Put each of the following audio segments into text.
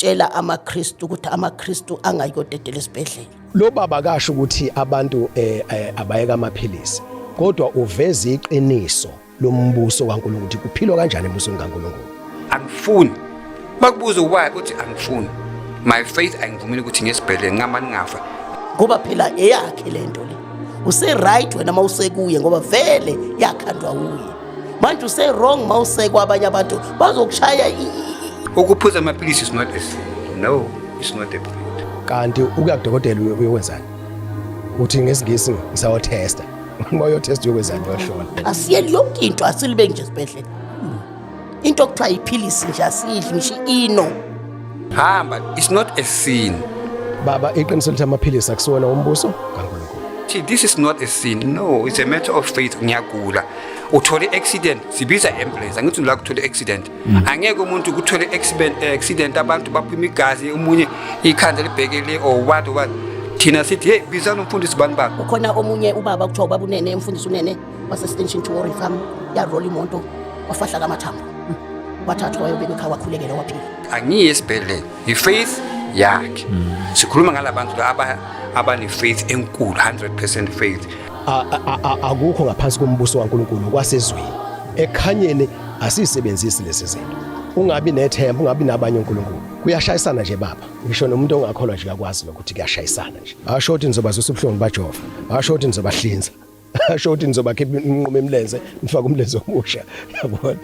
Tshela amaKristu ukuthi amaKristu angayi kodedela esibhedlela. Lo baba kasho ukuthi abantu eh, eh, abayeka amaphilisi kodwa uveza iqiniso lombuso kaNkulunkulu ukuthi kuphilwa kanjani embusweni kaNkulunkulu. Angifuni. Bakubuza why uthi angifuni. My faith ayingivumeli ukuthi ngesibhedlela ngingama ningafa. Ngoba phela eyakhe lento le. Use right wena mawusekuye ngoba vele yakhandwa uye. Manje use wrong mawusekwa abanye abantu bazokushaya. Ukuphuza amaphilisi is not a sin. No, it's not a sin. Kanti ukuya kudokotela uyokwenzani? Uthi ngesiNgisi ngisawotesta. Uma uyotesta uyokwenzani uyohlola. Asiyeli yonke into asilibeki nje esibhedlela. Into okuthiwa iphilisi nje asidli ngisho ino. Hamba, it's not a sin. Baba iqiniso lithi amaphilisi akusiwona umbuso kaNkulunkulu. See, this is not a sin. No, it's a matter of faith. Ngiyagula. Uthole accident, sibiza ambulance. Angithi la kuthole accident. Angeke umuntu kuthole accident, accident abantu baphuma igazi omunye ikhanda libhekele or what or what. Thina sithi hey bizana umfundisi bani bani. Ukhona omunye ubaba kuthiwa ubaba uNene, umfundisi uNene wase-Extension 2 Warren Farm, yarola imoto wafahlaka amathambo. Wathathwa wayobekwa ekhaya wakhulekela waphila. Angiye esibhedlela. I-faith yakhe. Sikhuluma ngalabantu laba abane faith enkulu 100% faith. Akukho ngaphansi kombuso kaNkulunkulu kwasezweni. Ekhanyeni asisebenzisi lezi zinto. Ungabi nethemba, ungabi nabanye onkulunkulu. Kuyashayisana nje baba. Ngisho nomuntu ongakholwa nje uyakwazi lokho ukuthi kuyashayisana nje. Asho ukuthi nizobazwisa ubuhlungu bajova. Asho ukuthi nizobahlinza. Asho ukuthi nizobakhipha inqumo emlenze, nifake umlenze omusha. Yabona?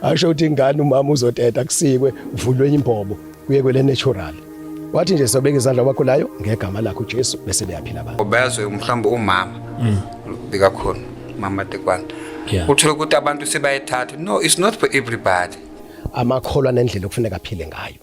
Asho ukuthi ingane umama uzoteta kusikwe, uvulwe imbobo, kuye kwele natural. Wathi nje sobeka izandla kwabagulayo ngegama lakhe uJesu bese beyaphila abantu. Bezwe mhlawumbe umama bekakhona mama Tekwane. Uthole ukuthi abantu sebayithatha. No, it's not for everybody. Amakholwa nendlela okufuneka aphile ngayo.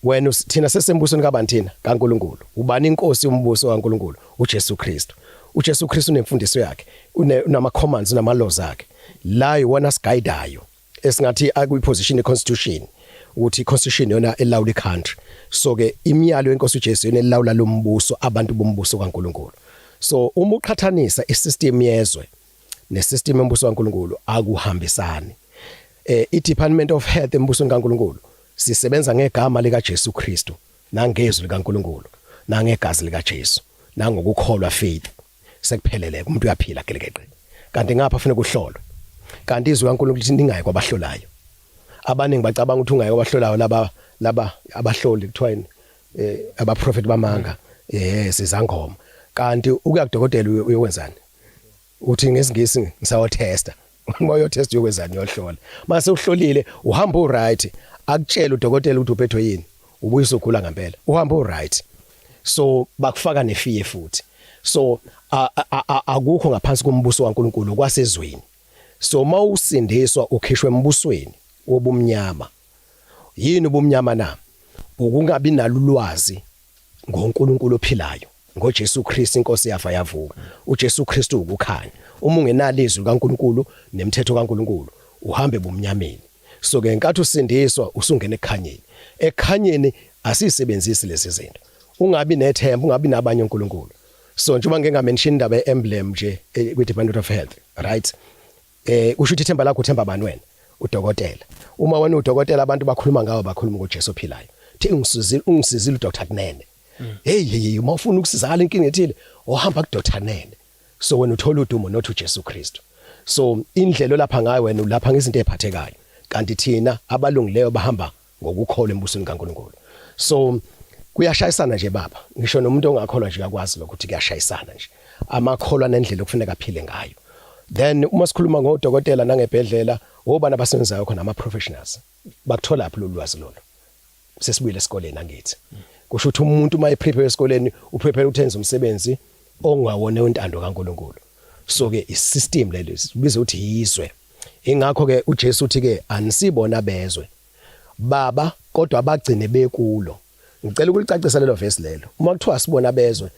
Wena thina sesembusweni kabani thina? KaNkulunkulu. Ubani inkosi yombuso kaNkulunkulu? uJesu Kristu. uJesu Kristu unemfundiso yakhe, unama commands, unama laws akhe. La iwona siguidayo esingathi akuyi position ye constitution ukuthi i-constitution yona elawula i-country. So ke imiyalo yenkosi uJesu yona elawula lombuso, abantu bombuso kaNkulunkulu. So uma uqhathanisa isystem yezwe nesystem yombuso kaNkulunkulu akuhambisani. I-Department of Health embusweni kaNkulunkulu sisebenza ngegama lika Jesu Kristu nangezwi likaNkulunkulu nangegazi lika Jesu nangokukholwa faith. Sekuphelele umuntu uyaphila gelekeqe. Kanti ngapha kufanele kuhlolwe. Kanti izwi kaNkulunkulu lithi ningayi kwabahlolayo. Abaningi bacabanga ukuthi ungayi kwabahlolayo laba abahloli kuthiwa yini? Abaprofeti bamanga, sizangoma. Kanti ukuya kudokotela uyokwenzani? Uthi ngesiNgisi ngisawotesta. Uma uyotesta uyokwenzani uyohlola. Mase uhlolile uhamba uright, akutshela udokotela ukuthi uphethwe yini, ubuye usugula ngempela. Uhamba uright. So bakufaka nefiye futhi. So akukho ngaphansi kombuso kaNkulunkulu kwasezweni. So mawusindiswa ukhishwe embusweni wobumnyama. Yini ubumnyama na? Ukungabi nalulwazi ngoNkulunkulu ophilayo, ngoJesu Kristu inkosi yafa yavuka. uJesu Kristu ukukhanya. Uma ungenalo izwi likaNkulunkulu nemithetho kaNkulunkulu, uhambe ebumnyameni. So ke ngenkathi usindiswa usungena ekukhanyeni. Ekukhanyeni asisebenzisi lezi zinto. Ungabi nethemba, ungabi nabanye onkulunkulu. So njengoba ngike ngamention indaba ye-emblem nje kwi-Department of Health, right? Kusho ukuthi ithemba lakho uthemba bani wena? Udokotela. Uma wena udokotela abantu bakhuluma ngawe bakhuluma ngoJesu ophilayo. Thi ungisizile, ungisizile uDr Kunene. Hey hey uma ufuna ukusizakala inkinga ethile, ohamba kuDr Nene. So wena uthola udumo not uJesu Kristu. So indlela olapha ngayo wena ulapha ngezinto eziphathekayo. Kanti thina abalungileyo bahamba ngokukholwa embusweni kaNkulunkulu. So kuyashayisana nje baba. Ngisho nomuntu ongakholwa nje uyakwazi lokho ukuthi kuyashayisana nje. Amakholwa nendlela okufuneka aphile ngayo. Then uma sikhuluma ngodokotela nangebhedlela, obani abasebenzayo khona ama professionals. Bakuthola phi lolu lwazi lolu? Sesibuyele esikoleni angithi. Kusho ukuthi umuntu uma eprepare esikoleni uprepare ukuthi enze umsebenzi ongawona wentando kaNkulunkulu. So ke isystem lelo sibiza ukuthi yizwe. Ingakho ke uJesu uthi ke anisibona bezwe baba kodwa abagcine bekulo. Ngicela ukulicacisa lelo verse lelo. Uma kuthiwa sibona bezwe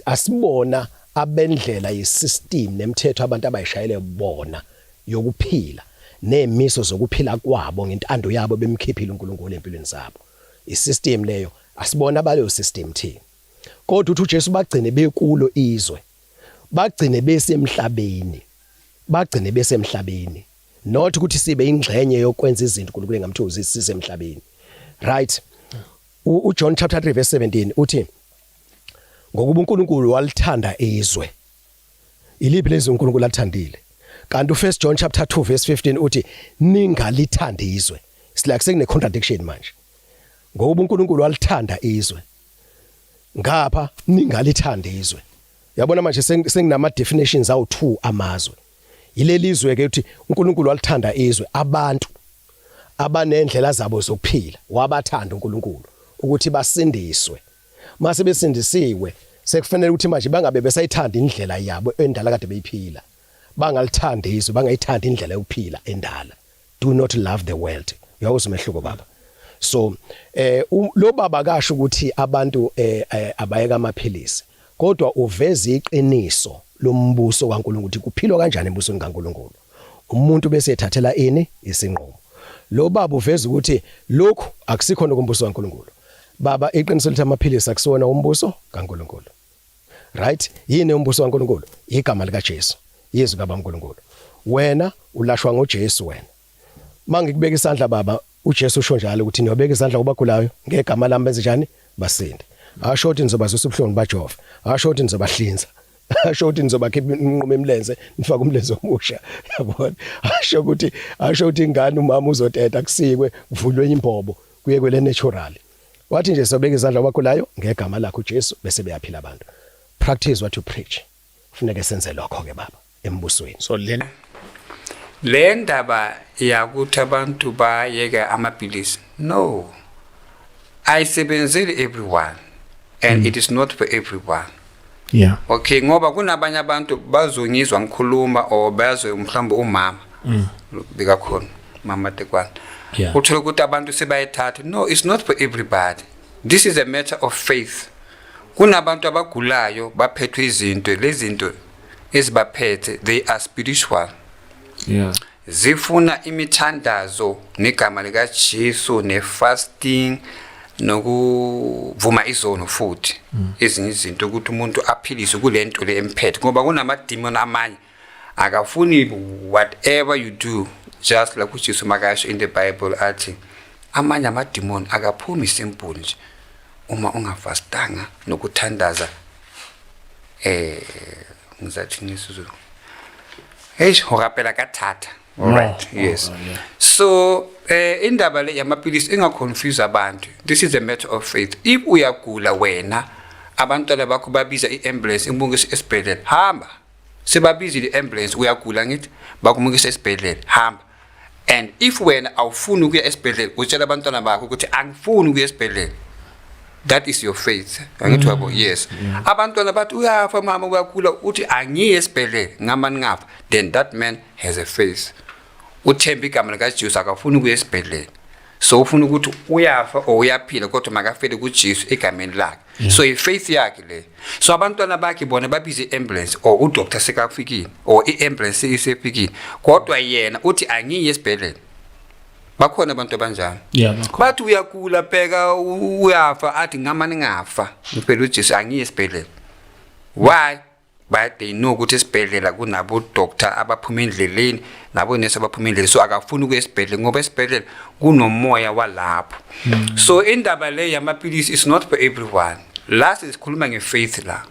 asibona abendlela yesystem nemithetho abantu abayishayele bona yokuphila nemiso zokuphila kwabo ngentando yabo bemkhiphile uNkulunkulu empilweni zabo. Isystem leyo asibona baleyo system thina. Kodwa uthi uJesu bagcine bekulo izwe. Bagcine besemhlabeni. Bagcine besemhlabeni. Not ukuthi sibe ingxenye yokwenza izinto uNkulunkulu engamthokozisi sisemhlabeni. Right. UJohn chapter 3 verse 17 uthi ngokuba uNkulunkulu walithanda izwe. Iliphi lezwe uNkulunkulu alithandile? Kanti uFirst John chapter 2 verse 15 uthi ningalithandi izwe. It's like sekune contradiction manje. Ngokuba uNkulunkulu walithanda izwe. Ngapha ningalithandi izwe. Yabona manje senginama definitions awu2 amazwe. Yileli izwe ke uthi uNkulunkulu walithanda izwe abantu abanendlela zabo zokuphila wabathanda uNkulunkulu ukuthi basindiswe. Mase besindisiwe sekufanele ukuthi manje bangabe besayithanda indlela yabo endala kade beyiphila. Bangalithandi izwe, bangayithandi indlela yokuphila endala. Do not love the world. Uyawuzwa umehluko baba. So lo baba kasho ukuthi abantu abayeka amaphilisi kodwa uveza iqiniso lombuso kaNkulunkulu ukuthi kuphilwa kanjani embusweni kaNkulunkulu. Umuntu bese ethathela ini isinqumo. Lo baba uveza ukuthi lokhu akusikhona kumbuso kaNkulunkulu. Baba iqiniso lithi amaphilisi akusiwona umbuso kaNkulunkulu. Right? Yini umbuso kaNkulunkulu? Igama lika Jesu. Izwi kaBaba uNkulunkulu. Wena ulashwa ngoJesu wena. Mangikubeka isandla baba uJesu usho njalo ukuthi niyobeka izandla kubagulayo ngegama lami benze njani basinde. Asho ukuthi nizobazwisa ubuhlungu bajove. Asho ukuthi nizobahlinza. Asho ukuthi nizobakhipha inqumo emlenze nifake umlenze omusha. Yabona? Asho ukuthi ingane umama uzoteta kusikwe kuvulwe imbobo kuye kwele natural. Wathi nje sobeka izandla kwabagulayo ngegama lakhe uJesu bese beyaphila abantu. Practice what you preach. Kufuneka senze lokho ke baba embusweni. So le Le ndaba yakuthi abantu bayeke amaphilisi, no, ayisebenzeli everyone and it is not for everyone. Okay, ngoba kunabanye abantu bazongizwa ngikhuluma or bazwe mhlawumbe umama bekakhona, mama Tekwane, uthole ukuthi abantu sebayithatha. No, it's not for everybody. This is a matter of faith. Kunabantu abagulayo baphethwe izinto, lezi zinto ezibaphethe, they are spiritual. Zifuna imithandazo negama likaJesu nefasting nokuvuma izono futhi ezinye izinto ukuthi umuntu aphiliswe kulento le emphethe, ngoba kunamademon amanye akafuni whatever you do. Just like uJesu makasho in the Bible athi amanye amademon akaphumi simple nje uma ungafastanga nokuthandaza. Ngizathi ngesiZulu, hey, ho rapela ka thata. All right, yes. So indaba le yamapilisi ingaconfuse abantu. This is a matter of faith. If uyagula wena, abantwana bakho babiza i-ambulance imukise esibhedlela, hamba. Sebabizile i-ambulance, uyagula ngithi bakumukisa esibhedlela, hamba. And if wena awufuni ukuya esibhedlela, utshela abantwana bakho ukuthi angifuni ukuya esibhedlela, that is your faith, angithi wabo? Yes. Abantwana bathi uyafa mama, uyagula, uthi angiye esibhedlela ngama ningafa, then that man has a faith, uthemba igama likaJesu, akafuni ukuya esibhedlela. So ufuna ukuthi uyafa or uyaphila kodwa makafele kuJesu egameni lakhe. So i-faith yakhe le. So abantwana bakhe bona babize i-ambulance or udoctor sekafikile or i-ambulance isefikile, kodwa yena uthi angiye esibhedlela. Bakhona abantu abanjalo. Yeah, bakhona. Bathi uyagula, bheka uyafa, athi ngama ningafa ngifela uJesu, angiye esibhedlela. Why? But they know ukuthi esibhedlela kunabo doctor abaphuma endleleni nabonesi abaphuma endleleni, so akafuni ukuya esibhedlela ngoba esibhedlela kunomoya walapho. So indaba le yamapilisi is not for everyone. La sikhuluma ngefaith la.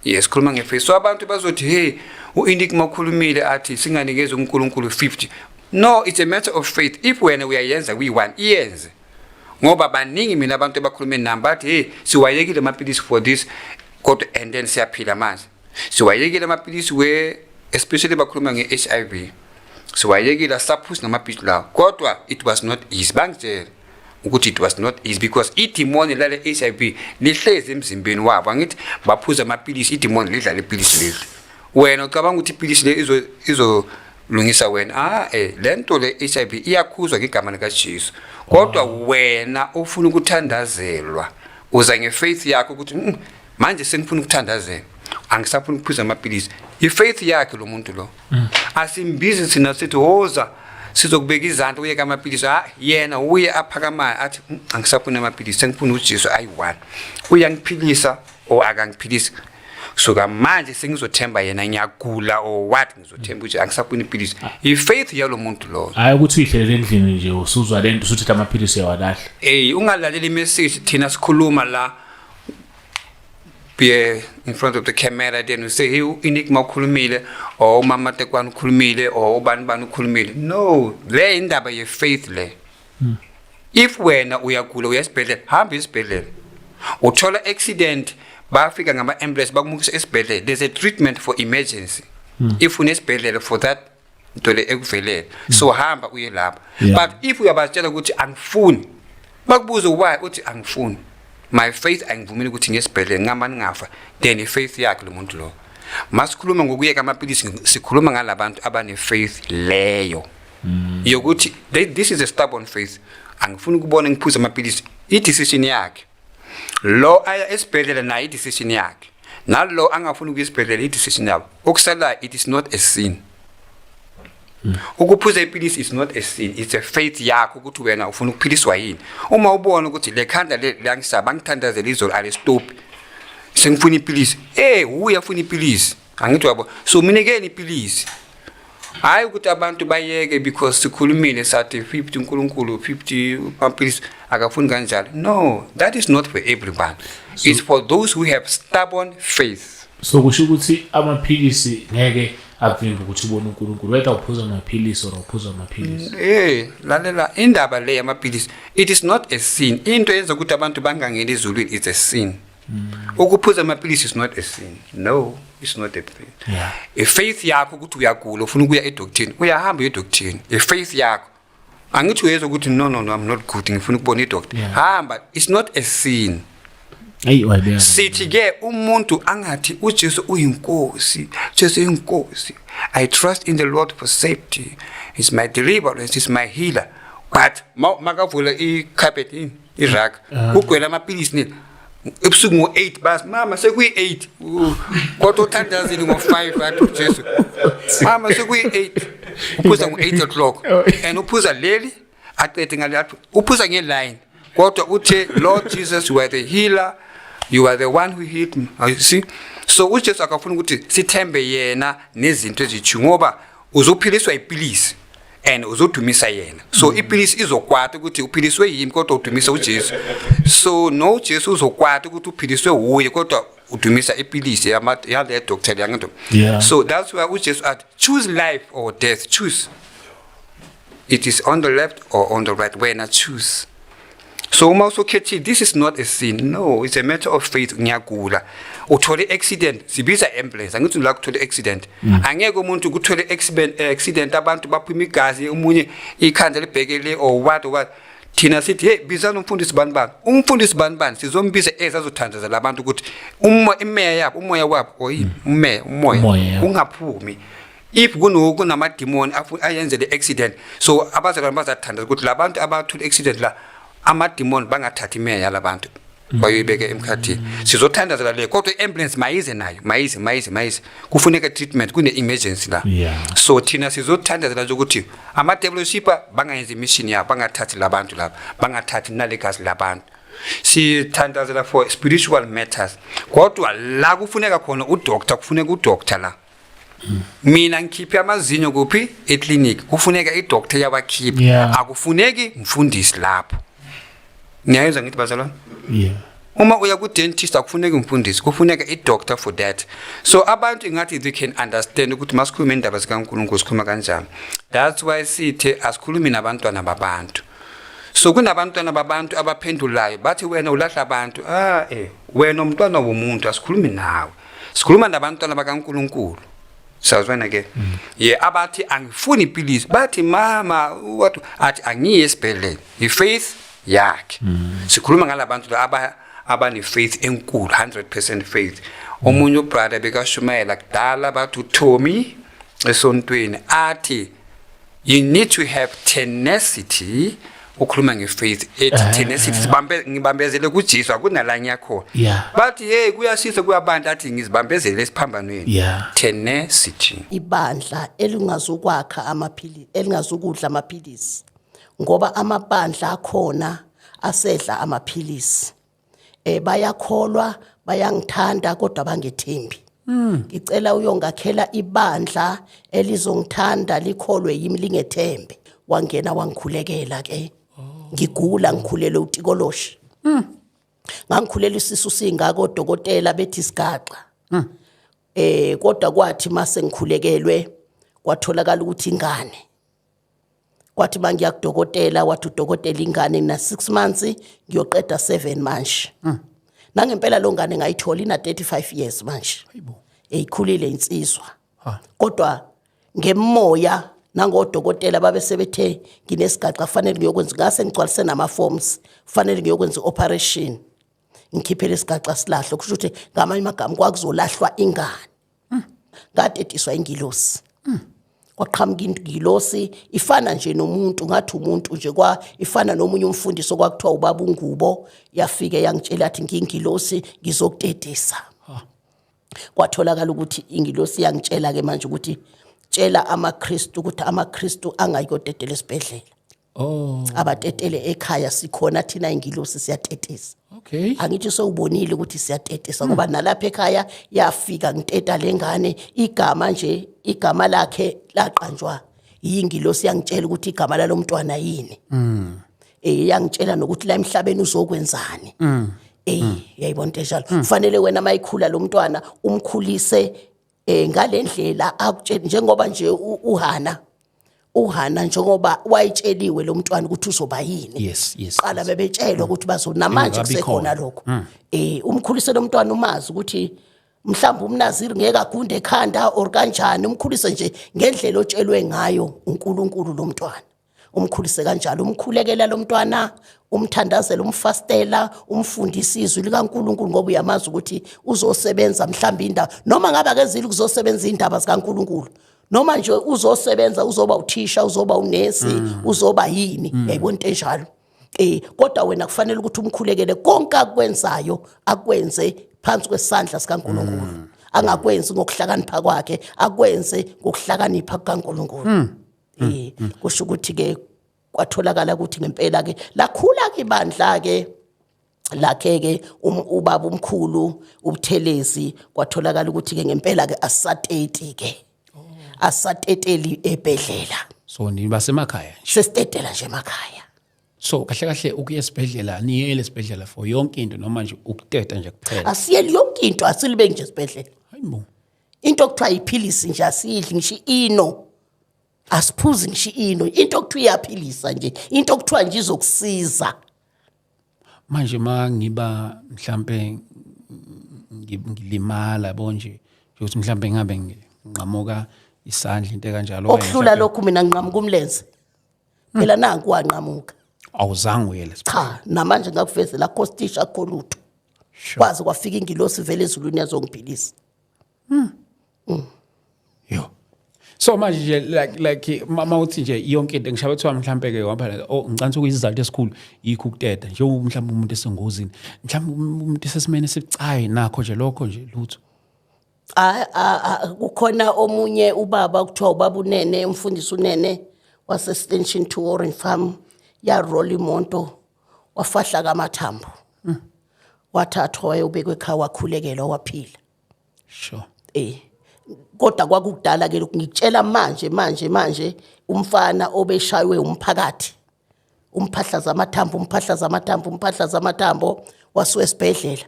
Yes, sikhuluma ngefaith. So abantu bazothi, hey, u-Enigma ukhulumile athi singanikeza uNkulunkulu 50. No, it's a matter of faith. If wena uyayenza kuyi-one, iyenze, ngoba baningi mina abantu abakhulume nami bathi, hey, siwayekile amapilisi for this kodwa and then siyaphila manje. Siwayekile amapilisi we, especially bakhuluma nge-HIV, siwayekile, asaphuzi namapilisi lawo, kodwa it was not easy. Bangitshela ukuthi it was not easy because idimoni lale HIV lihlezi emzimbeni wabo. Angithi baphuza amapilisi, idimoni lidlala ipilisi leli. Wena ucabanga ukuthi ipilisi le izolungisa wena. Le nto le HIV iyakhuzwa ngegama likaJesu, kodwa wena ufuna ukuthandazelwa, uza ngefaith yakho ukuthi manje sengifuna ukuthandazela, angisafuni ukuphuza amapilisi." Ifaith yakhe lo muntu lo. Asimbizi thina sithi woza sizokubeka izandla uyeke amapilisi. Ah, yena uye aphakamayo athi, angisafuni amapilisi, sengifuna uJesu ayi-one, uyangiphilisa or akangiphilisi." Suka manje sengizothemba yena, ngiyagula or what, ngizothemba ukuthi angisafuni ipilisi. I-faith yalo muntu loyo. Hayi ukuthi uyihlelele endlini nje, usuzwa lento, usuthatha amaphilisi, uyawalahla. Ey, ungalaleli imessage. Thina sikhuluma la, be in front of the camera, then we say, "Hey, Enigma ukhulumile," or "Umama Tekwane ukhulumile," or "Ubani bani ukhulumile." No, le indaba ye faith le. If wena uyagula, uya esibhedlela, hamba esibhedlela. Uthola accident, bafika ngama ambulance, bakumukisa esibhedlela. There's a treatment for emergency if unesibhedlela for that nto le ekuvelele, so hamba uye lapho. But if uyabatshela ukuthi angifuni, bakubuze why, uthi angifuni, my faith angivumeli ukuthi ngesibhedlela, ngihamba ningafa, then i-faith yakhe lo muntu lo. Masikhuluma ngokuyeka amapilisi, sikhuluma ngalabantu abane-faith leyo yokuthi this is a stubborn faith, angifuni ukubona ngiphuza amapilisi. I-decision yakhe lo aya esibhedlela naye, i-decision yakhe nalo angafuni ukuya esibhedlela, i-decision yabo. Okusalayo, it is not a sin. Ukuphuza ipilisi is not a sin, it's a faith yakho ukuthi wena ufuna ukuphiliswa yini. Uma ubona ukuthi le khanda le liyangisaba, angithandazela izolo, alistop, sengifuna ipilisi, uye afuna ipilisi, angithi wabo? So minikeni ipilisi, hayi ukuthi abantu bayeke because sikhulumile sathi 50 uNkulunkulu, 50 amapilisi, akafuni kanjalo. No, that is not for everyone. It's for those who have stubborn faith. So kusho ukuthi amaphilisi ngeke akuvimbe ukuthi ubone uNkulunkulu, whether uphuza amaphilisi or uphuza amaphilisi? Lalela indaba le yamapilisi, it is not a sin. Into yenza ukuthi abantu bangangeni ezulwini, it's a sin. Ukuphuza amapilisi is not a sin. No, it's not a sin. I-faith yakho ukuthi uyagula, ufuna ukuya edoctorini, uyahamba uye edoctorini. I-faith yakho. Angithi uyezwa ukuthi no, no, no, I'm not good, ngifuna ukubona idoctor. Hamba, it's not a sin. Eyi, wayibeka. Sithi ke umuntu angathi uJesu uyinkosi, Jesu uyinkosi. I trust in the Lord for safety. He's my deliverance, he's my healer. But makavula i-carpet, i-rack, kugcwele amapilisi nini. Ebusuku ngo-8 bas, mama, sekuyi-8, kodwa uthandazile ngo-5, athi uJesu, mama, sekuyi-8. Uphuza ngo-8 o'clock and uphuza leli, aqede ngale, athi uphuza ngeline, kodwa uthe, "Lord Jesus, you are the healer, you are the one who healed me." You see? So uJesu akafuni ukuthi sithembe yena nezinto ezithiwe, ngoba uzophiliswa ipilisi and uzodumisa yena. So ipilisi izokwata ukuthi uphiliswe yimi, kodwa udumisa uJesu. So no, Jesu uzokwata ukuthi uphiliswe wuye, kodwa udumisa ipilisi yale doctor yanto. So that's why uJesu athi, "Choose life or death. Choose. It is on the left or on the right. Wena choose." So uma usukhethile, this is not a sin. No, it's a matter of faith. Ngiyagula, uthole accident, sibiza ambulance, angithi la kuthole accident? Angeke umuntu kuthole accident, abantu baphuma igazi, omunye ikhanda libhekele or what or what, thina sithi, "Hey, bizani umfundisi bani bani, umfundisi bani bani." Sizombiza ezazothandaza labantu ukuthi uma imeya yabo, umoya wabo, or yini, umeya, umoya Umoya, yeah. ungaphumi if kunamadimoni ayenze le accident. So abazalwane bazathandaza ukuthi labantu abathole accident la, amadimoni bangathathi imeya yalabantu bayoyibeka emkhathini. Sizothandazela le, kodwa i-ambulance mayize nayo, mayize, mayize, mayize, kufuneka treatment, kune-emergency la. So thina sizothandazela nje ukuthi ama-developer bangayenzi imission yabo, bangathathi labantu laba, bangathathi nale gazi labantu. Sithandazela for spiritual matters, kodwa la kufuneka khona udoctor, kufuneka udoctor la. Mina ngikhiphe amazinyo kuphi? Eclinic. Kufuneka idoctor yabakhipha. Akufuneki mfundisi lapho. Ngiyayenza ngithi, bazalwane? Yeah. Uma uya ku-dentist, akufuneki umfundisi, kufuneka i-doctor for that. So abantu ingathi they can understand ukuthi masikhulume indaba zikaNkulunkulu sikhuluma kanjani. That's why sithe asikhulumi nabantwana babantu. So kunabantwana babantu abaphendulayo bathi, "Wena ulahla abantu." Wena umntwana womuntu, asikhulumi nawe, sikhuluma nabantwana bakaNkulunkulu. Sazwana ke ye abathi angifuni ipilisi, bathi, "Mama, what?" Athi, "Angiye esibhedlela." I-faith yakhe. Sikhuluma ngalabantu la aba abane faith enkulu, 100% faith. Omunye ubrother bekashumayela kudala, bathi uTommy, esontweni, athi, "You need to have tenacity." Ukhuluma ngefaith, ethi tenacity, sibambe, ngibambezele kuJesu, akunala ngiyakhona. Bathi, "Hey, kuyashisa kuyabantu." Athi, "Ngizibambezele esiphambanweni." Tenacity. Ibandla elingazukwakha amaphilisi, elingazukudla amaphilisi, ngoba amabandla akhona asedla amaphilisi, bayakholwa. Bayangithanda kodwa bangethembi. Ngicela uyongakhela ibandla elizongithanda, likholwe yimi, lingethembe. Wangena wangikhulekela ke. Ngigula, ngikhulele utikoloshi. Ngangikhulela isisu singaka, odokotela bethi sigaxa. Kodwa kwathi mase ngikhulekelwe kwatholakala ukuthi ingane. Kwathi mangiya kudokotela, wathi udokotela ingane na 6 months, ngiyoqeda 7 manje. Nangempela lo ngane ngayithola ina 35 years manje. Hayibo. Eyikhulile insizwa. Ha. Kodwa ngemoya nangodokotela babe sebethe nginesigaxa, fanele ngiyokwenza, ngase ngigcwalise nama forms, fanele ngiyokwenza operation, ngikhiphe lesigaxa silahle. Kusho ukuthi ngamanye amagama kwakuzolahlwa ingane. Ngatetiswa ingilosi, kwaqhamuka ingilosi ifana nje nomuntu, ngathi umuntu nje, kwa ifana nomunye umfundisi okwakuthiwa ubaba uNgubo. Yafike yangitshela, athi ngingilosi, ngizokutetisa. Kwatholakala ukuthi ingilosi yangitshela ke manje ukuthi tshela amaKristu ukuthi amaKristu angayikodedela esibhedlela. Abatetele ekhaya, sikhona thina ingilosi, siyatetisa. Angithi sewubonile ukuthi siyatetisa, ngoba nalapha ekhaya yafika ngiteta lengane. Igama nje, igama lakhe laqanjwa yingilosi, yangitshela ukuthi igama lalomntwana yini. Yangitshela nokuthi la emhlabeni uzokwenzani. Yayibona into enjalo. Kufanele wena mayikhula lo mntwana umkhulise ngalendlela akutshela, njengoba nje uHana njengoba wayitsheliwe lo mntwana ukuthi uzoba yini. Qala bebetshelwa ukuthi bazo namanje Ingakabi kusekhona khona. lokho. Umkhulise lo mntwana, umazi ukuthi mhlawumbe umnaziri ngeke agunde ekhanda or kanjani, umkhulise nje ngendlela otshelwe ngayo uNkulunkulu lo mntwana. Umkhulise kanjalo, umkhulekela lo mntwana, umthandazela, umfastela, umfundise izwi likaNkulunkulu, ngoba uyamazi ukuthi uzosebenza mhlawumbe indaba, noma ngabe akezile kuzosebenza indaba zikaNkulunkulu, noma nje uzosebenza, uzoba uthisha, uzoba unesi, uzoba yini, yayibona into enjalo. Kodwa wena kufanele ukuthi umkhulekele, konke akwenzayo akwenze phansi kwesandla sikaNkulunkulu, angakwenzi ngokuhlakanipha kwakhe, akwenze ngokuhlakanipha kukaNkulunkulu. Kusho ukuthi ke kwatholakala ukuthi ngempela ke lakhula ke ibandla ke lakhe ke ubaba umkhulu uButhelezi. Kwatholakala ukuthi ke ngempela ke asateti ke, asateteli ebhedlela. So nibasemakhaya nje? Sesitetela nje emakhaya. So kahle kahle ukuya esibhedlela, niyele esibhedlela for yonke into noma nje ukuteta nje kuphela? Asiyeli yonke into, asilibeki nje esibhedlela. Hayibo. Into okuthiwa iphilisi nje asidli, ngisho ino asiphuzi, ngisho ino, into okuthiwa iyaphilisa nje, into okuthiwa nje izokusiza. Manje ma ngiba mhlambe ngilimala yabo nje ukuthi mhlambe ngabe nginqamuka isandla, into kanjalo, okanye Okuhlula mhlambe- lokhu, mina nginqamuka umlenze phela, nanku wanqamuka. Awuzange uyele esibhedlela? Cha, namanje ngakuvezela kostisha, akho lutho. Kwaze kwafika ingilosi vele ezulwini yazongiphilisa. Yo, so manje nje like ma uthi nje yonke into ngisho bethiwa mhlambe ke ngoba oh ngicantha ukuyizathu esikhulu yikho ukuteta nje, mhlawumbe umuntu esengozini, mhlawumbe umuntu esesimene esibucayi, nakho nje lokho nje lutho? Ah, kukhona omunye ubaba kuthiwa ubaba uNene, umfundisi uNene wase Extension 2 Orange Farm, yarola imoto wafahla kamathambo. Wathathwa wayobekwa ekhaya, wakhulekelwa, waphila. Kodwa kwakudala ke lokhu ngikutshela manje. Manje umfana obeshaywe umphakathi, umphahlaza amathambo, umphahlaza amathambo, umphahlaza amathambo, wasuka esibhedlela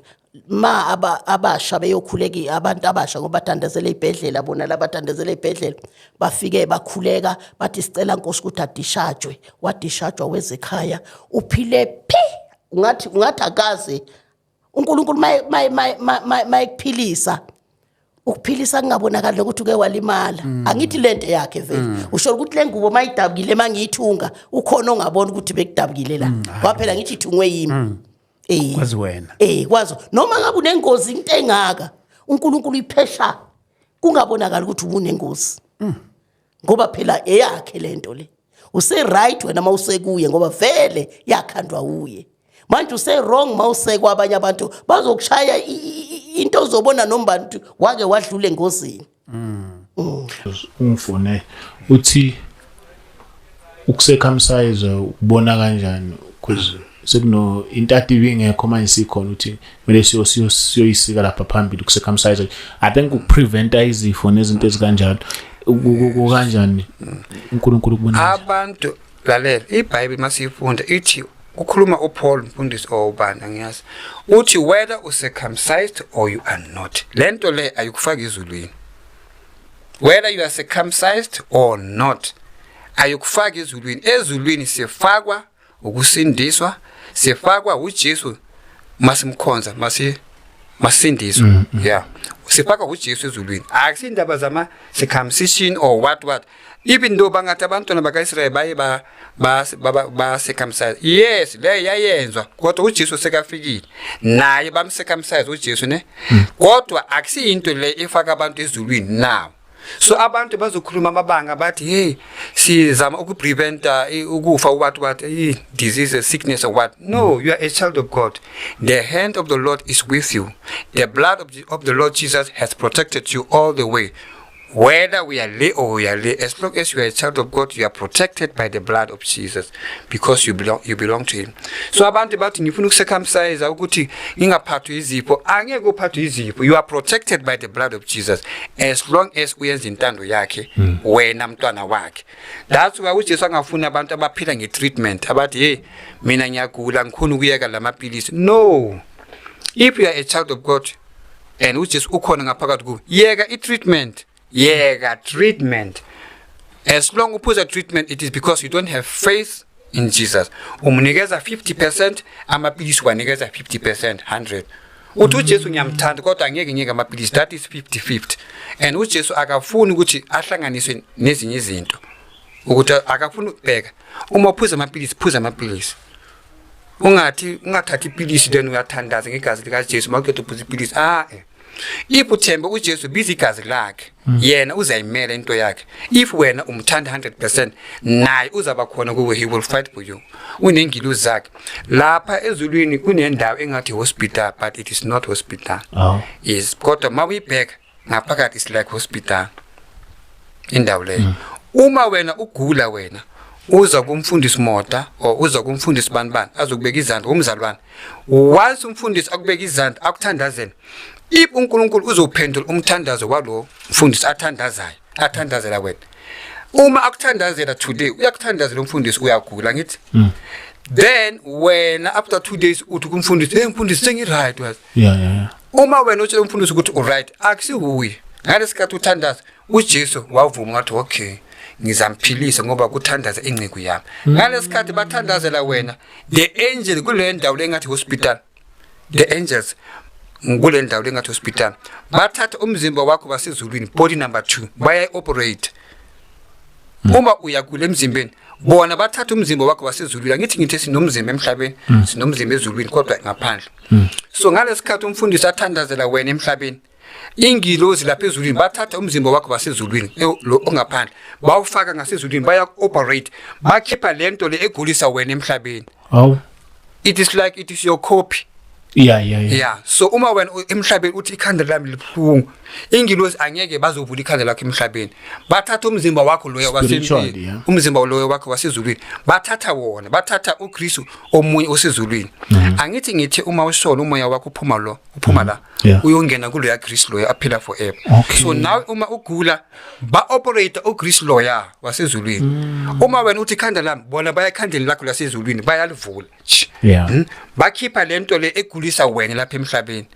ma abasha beyokhuleka, abantu abasha ngoba bathandazela ezibhedlela bona labathandazela ezibhedlela, bafike bakhuleka, bathi sicela Nkosi ukuthi adishajwe. Wadishajwa, wezekhaya, uphile phi, ungathi akaze. uNkulunkulu mayekuphilisa ukuphilisa kungabonakali nokuthi uke walimala. Angithi lento yakhe vele usho ukuthi le ngubo mayidabukile, mangiyithunga, ukhona ongabona ukuthi bekudabukile la? Kwaphela ngithi ithungwe yimi. Kwazi wena. Kwazi noma ngabe unengozi, into engaka uNkulunkulu iphesha kungabonakali ukuthi ubunengozi, ngoba phela eyakhe lento le. Use right wena mawusekuye, ngoba vele yakhandwa uye. Manje use wrong mawusekwa abanye abantu, bazokushaya into ozobona noma ukuthi wake wadlula engozini. Ungifone uthi ukucircumcise ukubona kanjani? Because Sekuno intati ibingekho, manje sikhona ukuthi kumele siyoyisika lapha phambili, ku-circumcise, I think, ukupreventa izifo nezinto ezikanjalo. Kanjani uNkulunkulu kubona kanjani? Abantu, lalela iBhayibheli masiyifunda, ithi kukhuluma uPaul, mfundisi owubani angiyazi, uthi whether u-circumcised or you are not, lento le ayikufaki ezulwini. Whether you are circumcised or not, ayikufaki ezulwini. Ezulwini sifakwa ukusindiswa, sifakwa uJesu masimkhonza, masindiswa, yeah, sifakwa uJesu ezulwini. Akusindaba zama circumcision or what what. Even though bangathi abantwana bakaIsrael baye ba circumcise, yes, le yayenzwa, kodwa uJesu sekafikile naye, bamcircumcise uJesu ne, kodwa akusiyinto le efaka abantu ezulwini now. So abantu bazokhuluma amabanga, bathi, "Hey, sizama ukupreventa ukufa, what what, disease, sickness or what." No, you are a child of God. The hand of the Lord is with you. The blood of the Lord Jesus has protected you all the way. Whether we are lay or we are lay, as long as you are a child of God, you are protected by the blood of Jesus because you belong to him. So abantu bathi, "Ngifuna ukucircumcise ukuthi ngingaphathwa izifo." Angeke uphathwe izifo. You are protected by the blood of Jesus as long as uyenza intando yakhe, wena mntwana wakhe. That's why uJesu angafuni abantu abaphila nge-treatment, abathi, "Hey, mina ngiyagula, ngikhona ukuyeka lamapilisi." No, if you are a child of God and uJesu ukhona ngaphakathi kuwe, yeka i-treatment, yeka treatment. As long uphuza treatment, it is because you don't have faith in Jesus. Umnikeza 50% amapilisi, wanikeza 50%, 100. Uthi, "UJesu ngiyamthanda, kodwa angeke ngiyeke amapilisi." That is 50 50, and uJesu akafuni ukuthi ahlanganiswe nezinye izinto, ukuthi akafuni ukubheka. Uma uphuza amapilisi, phuza amapilisi. Ungathi ungathathi ipilisi then uyathandaza ngegazi likaJesu, mawuqeda uphuza ipilisi. Ah eh. If uthembe uJesu, biza igazi lakhe, yena uzayimela into yakhe. If wena umthanda 100%, naye uzaba khona kuwe. He will fight for you. Unengilozi zakhe lapha ezulwini. Kunendawo engathi hospital, but it is not hospital. Yes, kodwa mawuyibheka ngaphakathi is like hospital indawo leyo. Uma wena ugula, wena uza kumfundisi Mota or uza kumfundisi bani bani, azokubeka izandla umzalwane. Once umfundisi akubeka izandla, akuthandazele, if uNkulunkulu uzophendula umthandazo walo mfundisi athandazayo, athandazela wena, uma akuthandazela today, uyakuthandazela umfundisi, uyagula ngithi, then wena after 2 days uthi kumfundisi, "Hey mfundisi, sengi-right wazi." Uma wena utshela umfundisi ukuthi uright, akusihuye. Ngalesikhathi uthandaza, uJesu wavuma, wathi, "Okay, ngizamphilisa ngoba kuthandaza inceku yami." Ngalesikhathi bathandazela wena, the angel kule ndawo lengathi hospital, the angels kule ndawo lengathi hospital bathatha umzimba wakho basezulwini, body number 2, baya operate. Uma uyagula emzimbeni, bona bathatha umzimba wakho wasezulwini. Angithi ngithe sinomzimba emhlabeni, sinomzimba ezulwini, kodwa ngaphandle. So ngalesikhathi umfundisi athandazela wena emhlabeni, ingilozi lapha ezulwini bathatha umzimba wakho wasezulwini, lo ongaphandle, bawufaka ngasezulwini, baya operate, bakhipha lento le egulisa wena emhlabeni. It is like it is your copy. Yeah, so uma wena emhlabeni uthi, "Ikhanda lami libuhlungu," ingilozi angeke bazovula ikhanda lakho emhlabeni. Bathatha umzimba wakho loyo Spiritually, yeah. umzimba loyo wakho wasezulwini, bathatha wona, bathatha uKristu omunye osezulwini. Angithi ngithe uma ushona, umoya wakho uphuma lo, uphuma la, uyongena kuloya Kristu loyo aphila forever. So now uma ugula, ba operate uKristu loya wasezulwini. Uma wena uthi, "Ikhanda lami," bona baya ekhandeni lakho lasezulwini, bayalivula. Tsh. Bakhipha lento le egulisa wena lapha emhlabeni,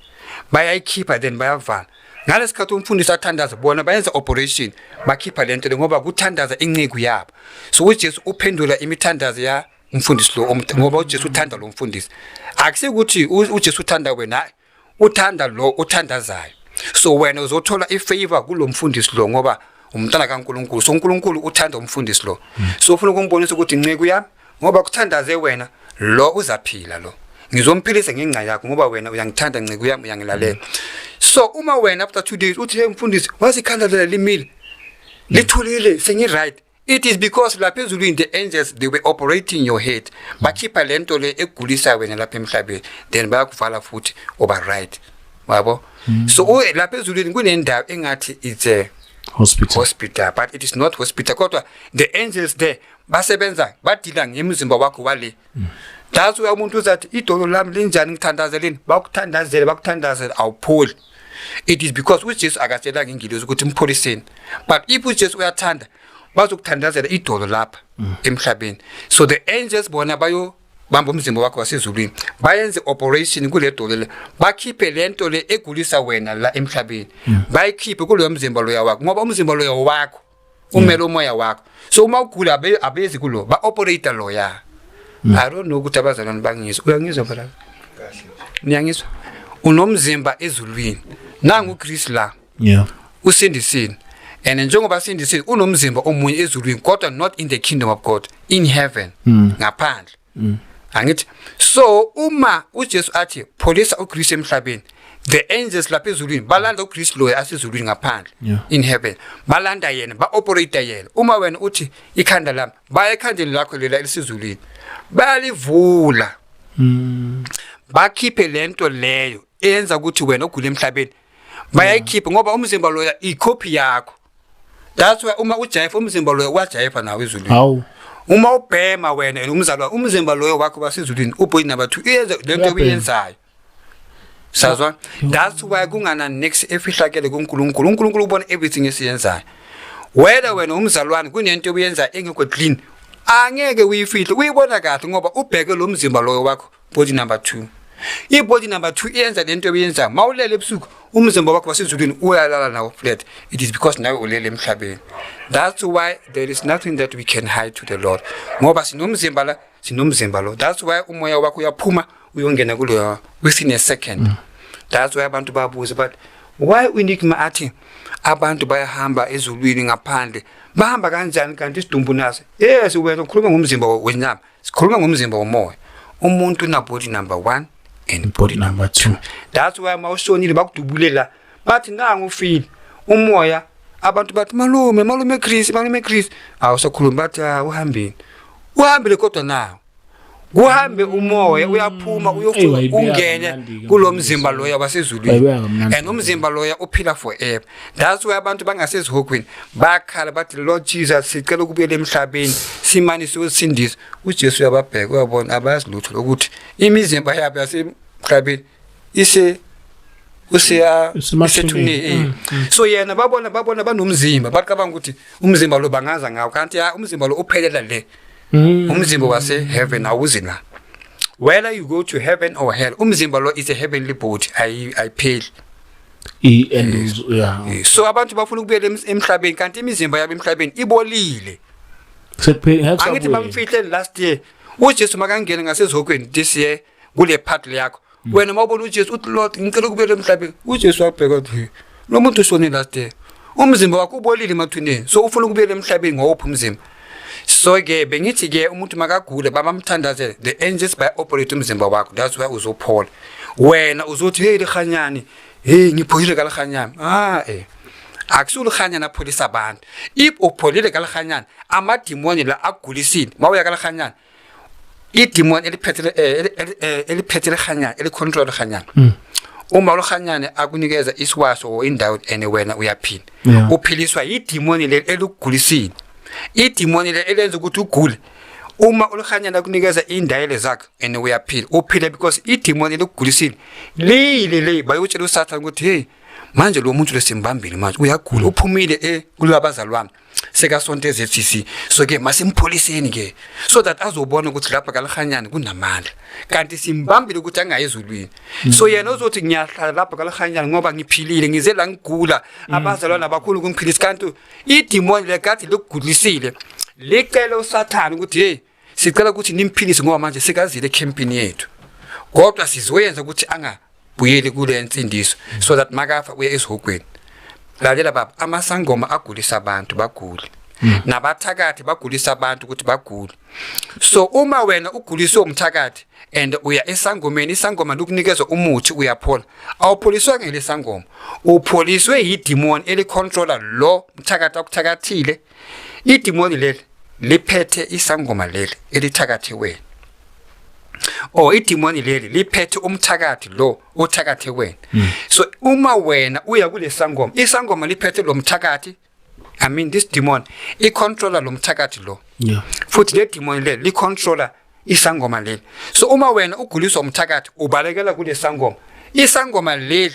bayayikhipha, then bayavala. Ngalesikhathi umfundisi athandaza, bona bayenza operation, bakhipha lento le ngoba kuthandaza inceku yabo. So uJesu uphendula imithandazo ya umfundisi lo, ngoba uJesu uthanda lo mfundisi. Akusikuthi uJesu uthanda wena, hayi, uthanda lo uthandazayo. So wena uzothola ifavor kulo mfundisi lo ngoba umntana kaNkuluNkulu. So uNkulunkulu uthanda umfundisi lo, so ufuna ukumbonisa ukuthi, "Inceku yami, ngoba kuthandaze wena, lo uzaphila, lo ngizomphilisa ngenxa yakho, ngoba wena uyangithanda, nceku yami, uyangilalela." So uma wena after 2 days uthi, "Hey mfundisi, wazikhanda lela limile, lithulile, sengi-right," it is because lapha ezulwini the angels, they were operating your head, bakhipha lento le egulisa wena lapha emhlabeni, then bayakuvala futhi, uba right, wabo. So lapha ezulwini kunendawo engathi it's a Hospital. hospital, but it is not hospital, kodwa the angels there basebenza, badila ngemizimba wakho wale. That's why umuntu uzathi idolo lami linjani, ngithandazeleni, bakuthandazele, bakuthandazele, awupholi. It is because uJesu akatshelanga ingilosi ukuthi impholiseni, but if uJesu uyathanda, bazokuthandazela idolo lapha emhlabeni. So the angels bona bayo bamba umzimba wakho wasezulwini, bayenze operation kule dolo le, bakhiphe lento le egulisa wena la emhlabeni, bayikhiphe kuloyo mzimba loya wakho, ngoba umzimba loya wakho umele umoya wakho. So uma ugula, abezi kulo, ba-operate loya. I don't know ukuthi abazalwane bangizwa. Uyangizwa phela? Niyangizwa? Unomzimba ezulwini. Nangu uChris la. Usindisile, and njengoba sindisile, unomzimba omunye ezulwini, kodwa not in the kingdom of God, in heaven, ngaphandle, angithi? So uma uJesu athi pholisa uChris emhlabeni, the angels lapha ezulwini balanda uChris loyo asezulwini ngaphandle, in heaven, balanda yena, ba-operate yena. Uma wena uthi ikhanda lami, baya ekhandeni lakho lela elisezulwini, bayalivula, bakhiphe lento leyo eyenza ukuthi wena ugule emhlabeni. Bayayikhipha ngoba umzimba loya ikhophi yakho. That's why uma ujayifa, umzimba loyo wajayifa nawe ezulwini. Hawu. Uma ubhema wena umzalwa, umzimba loyo wakho basezulwini, ubody number 2, iyenza lento Uyabhema. oyenzayo. Sazwa? That's why kungana next efihlakele kuNkulunkulu. UNkulunkulu ubona everything esiyenzayo. Wena umzalwane, kunento oyenza engekho clean, angeke uyifihle, uyibona kahle ngoba ubheke lo mzimba loyo wakho, body number 2. I-body number 2 iyenza lento oyenzayo. Mawulele ebusuku, umzimba wakho wasezulwini uyalala nawo flat. It is because nawe ulele emhlabeni. That's why there is nothing that we can hide to the Lord, ngoba sinomzimba la, sinomzimba lo. That's why umoya wakho uyaphuma, uyongena kuleyo within a second. That's why abantu babuza, but why uEnigma athi abantu bayahamba ezulwini ngaphandle? Bahamba kanjani kanti isidumbu naso? Yes, wena ukhuluma ngomzimba wenyama, sikhuluma ngomzimba womoya. Umuntu una body number 1 and body number 2. That's why mawushonile, bakudubule la, bathi nangu ufile umoya. Abantu bathi, "Malume, malume Chris, malume Chris." Awusakhuluma, bathi, "Ah, uhambile, uhambile." Kodwa nawo kuhambe umoya, uyaphuma, Eyi, uyofika wayibeka ungene kamnandi-ke kulo mfundisi. mzimba loya wasezulwini. Wayibeka kamnandi. And umzimba loya uphila forever. That's why abantu bangasezihogweni bakhala bathi, "Lord Jesus, sicela ukubuyela emhlabeni, simane siyosindisa." UJesu uyababheka, uyabona abayazi lutho lokuthi imizimba yabo yasemhlabeni ise useya Isemathuneni. isethuneni. So yena babona banomzimba, bacabanga ukuthi umzimba lo bangaza ngawo, kanti ya, umzimba lo uphelela le. Umzimba wase heaven awuzi la. Whether you go to heaven or hell, umzimba lo is a heavenly body, ayipheli. I and yeah. So abantu bafuna ukubuyela emhlabeni, kanti imizimba yabo emhlabeni ibolile. Sekuphela. Angithi bamfihle last year uJesu, makangena ngasezihogweni this year kule part yakho. Wena mawubona uJesu uthi, "Lord, ngicela ukubuyela emhlabeni." uJesu wabheka uthi, "Lo muntu ushone last year, umzimba wakho ubolile emathuneni, so ufuna ukubuyela emhlabeni ngowuphi umzimba?" So ke bengithi ke umuntu makagule, babamthandazele, the angels bay operate umzimba wakho. That's why uzophola. Wena uzothi, "Hey Lehanyane, hey, ngipholile kaLehanyane." Ah, akusulihanyana apholisa abantu. If upholile kaLehanyane, amadimoni la akugulisile, mawuya kaLehanyane, idemon eliphethe eliphethe lehanyane, elicontrol lehanyane, uma lohanyane akunikeza isiwaso or indawo and wena uyaphila, uphiliswa idemoni leli elikugulisile, idemoni leli elenza ukuthi ugule. Uma uLehanyana akunikeza indayele zakhe and uyaphila, uphila because idemoni elikugulisile lile le bayotshela uSathane ukuthi, "Hey, manje lo muntu lesimbambile, manje uyagula, uphumile kulabazalwane, sekasonto eZCC, so ke masimpholiseni ke so that azobona ukuthi lapha kaLehanyane kunamandla, kanti simbambile ukuthi angayi ezulwini." So yena uzothi, "Ngiyahlala lapha kaLehanyane ngoba ngiphilile, ngize la ngigula, abazalwane abakhulu kungiphilisa." Kanti idemoni lekade likugulisile licela uSathane ukuthi, "Hey, sicela ukuthi nimphilise ngoba manje sekazile ecampini yethu, kodwa sizoyenza ukuthi angabuyeli kule nsindiso so that makafa uye esihogweni." Lalela baba, amasangoma agulisa abantu bagule, nabathakathi bagulisa abantu ukuthi bagule. So uma wena uguliswe umthakathi and uya esangomeni, isangoma likunikeza umuthi, uyaphola, awupholiswa ngelesangoma, upholiswe yidemon elicontrola lo mthakathi akuthakathile. Idemoni leli liphethe isangoma leli elithakathe wena, or idemoni leli liphethe umthakathi lo othakathe wena. So uma wena uya kule sangoma, isangoma liphethe lo mthakathi, I mean this demon icontroller lo mthakathi lo, futhi le demon le licontroller Isangoma leli. So uma wena uguliswa umthakathi, ubalekela kule sangoma. Isangoma leli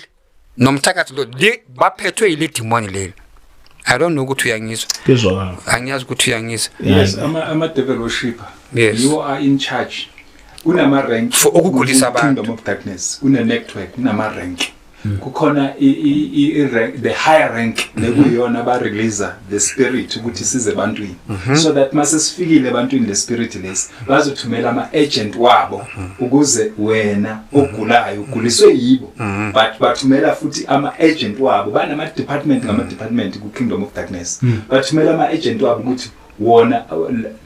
nomthakathi lo baphethwe yile demon leli. I don't know ukuthi uyangizwa. Kuzwakala. Angiyazi ukuthi uyangizwa. Yes, ama devil worshipper. Yes. You are in charge. Kunama rank For ukugulisa abantu. Kingdom of Darkness. Kune network, kunama rank. Kukhona i rank, the higher rank lekuyona ba release the spirit ukuthi size ebantwini, so that mase sifikile ebantwini le spirit lesi bazothumela ama agent wabo ukuze wena ogulayo uguliswe yibo, but bathumela futhi ama agent wabo, banama department ngama department ku Kingdom of Darkness, bathumela ama agent wabo ukuthi wona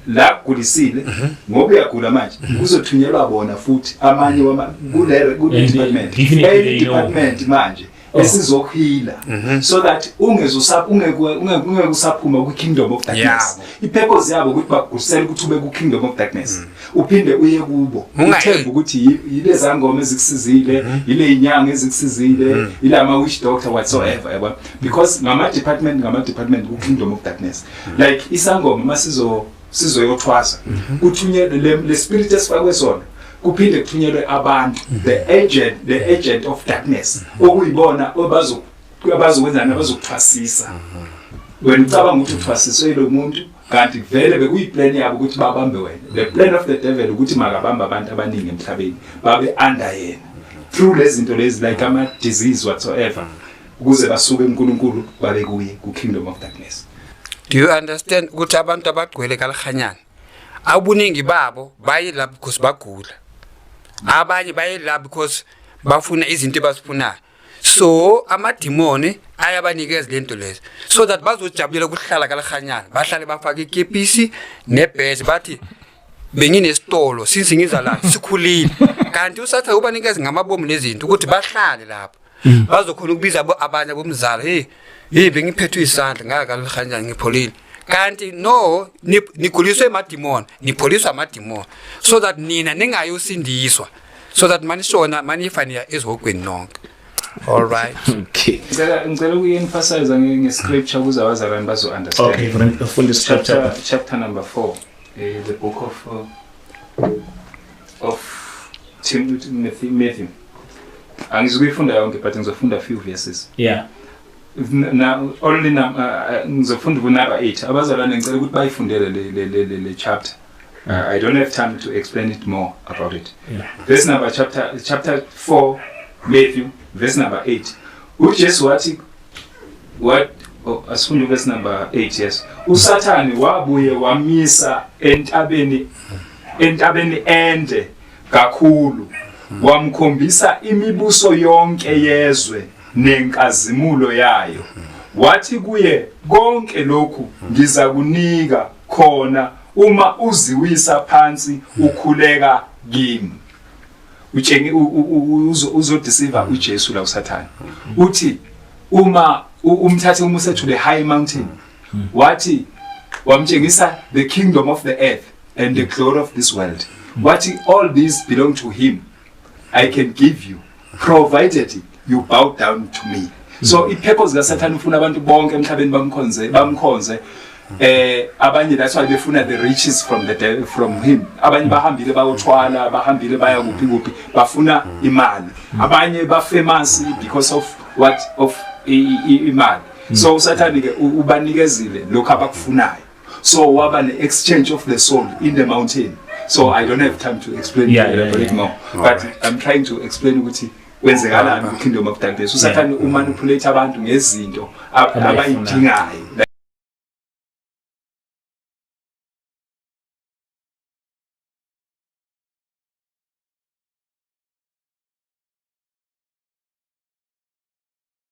la kugulisile ngoba uyagula manje kuzothunyelwa bona futhi amanye wama kule ku And department definitely they know. Department manje esizokhila so that ungeke usaphuma ku Kingdom of Darkness. Yabo. I-purpose yabo ukuthi bakugulisele ukuthi ube ku Kingdom of Darkness, uphinde uye kubo, uthembe ukuthi yile zangoma ezikusizile, yile inyanga ezikusizile, ilama witch doctor whatsoever, yabo, because ngama department ku Kingdom of Darkness. Like isangoma masizo sizoyothwasa, kuthunyelwe le spirit esifakwe sona, kuphinde kuthunyelwe abantu, the agent of darkness, okuyibona obazo abazokwenzani, abazokuthwasisa. Wena ucabanga ukuthi uthwasiswe lo muntu, kanti vele bekuyiplan yabo ukuthi babambe wena. The plan of the devil ukuthi makabambe abantu abaningi emhlabeni babe under yena through lezi zinto lezi, like ama disease whatsoever, ukuze basuke eNkulunkulu babe kuye ku Kingdom of Darkness. Do you understand ukuthi abantu abagcwele kalahanyana, abuningi babo baye la because bagula, abanye baye la because bafuna izinto abazifunayo. So amadimoni ayabanikeza lento lezo so that bazojabulela ukuhlala kalahanyana, bahlale bafake ikepisi nebheji, bathi benginesitolo since ngiza la sikhulile, kanti usathane ubanikeza ngamabomu nezinto ukuthi bahlale lapho bazokhona ukubiza abanye abomzala, "Hey, hey, bengiphethwe isandla ngaka kanjani, ngipholile." Kanti no, niguliswe emadimoni, nipholiswa amadimoni so that nina ningayosindiswa, so that manishona manifa niya ezihogweni nonke. All right. Okay. Ngicela ukuyi-emphasize nge-scripture ukuze abazalwane bazo-understand. Okay, funda scripture. Chapter number 4, the book of Matthew. Angizukuyifunda yonke, but ngizofunda few verses. Na only na ngizofunda ku-number 8. Abazalwane ngicela ukuthi bayifundele le chapter. I don't have time to explain it more about it. Verse number chapter 4 Matthew, verse number 8. UJesu wathi, what, oh, asifunde verse number 8. Yes. USathane wabuye wamisa entabeni ende kakhulu, wamkhombisa imibuso yonke yezwe nenkazimulo yayo, wathi kuye, "Konke lokhu ngizakunika khona uma uziwisa phansi ukhuleka kimi." Utshengi uzodeceive uJesu la uSathane, uthi uma umthathe umuse to the high mountain, wathi wamtshengisa the kingdom of the earth and the glory of this world, wathi all these belong to him, "I can give you provided you bow down to me." So i-purpose kaSathane ufuna abantu bonke emhlabeni bamkhonze. Abanye, that's why befuna the riches from the devil, from him. Abanye bahambile bayothwala, bahambile baya kuphi kuphi, bafuna imali. Abanye ba famous because of what, of imali. So uSathane ke ubanikezile lokho abakufunayo, so waba ne exchange of the soul in the mountain. So I don't have time to explain, to elaborate more, but I'm trying to explain ukuthi kwenzekalani ku Kingdom of Darkness. USathane umanipulate abantu ngezinto Abayifunayo. abayidingayo,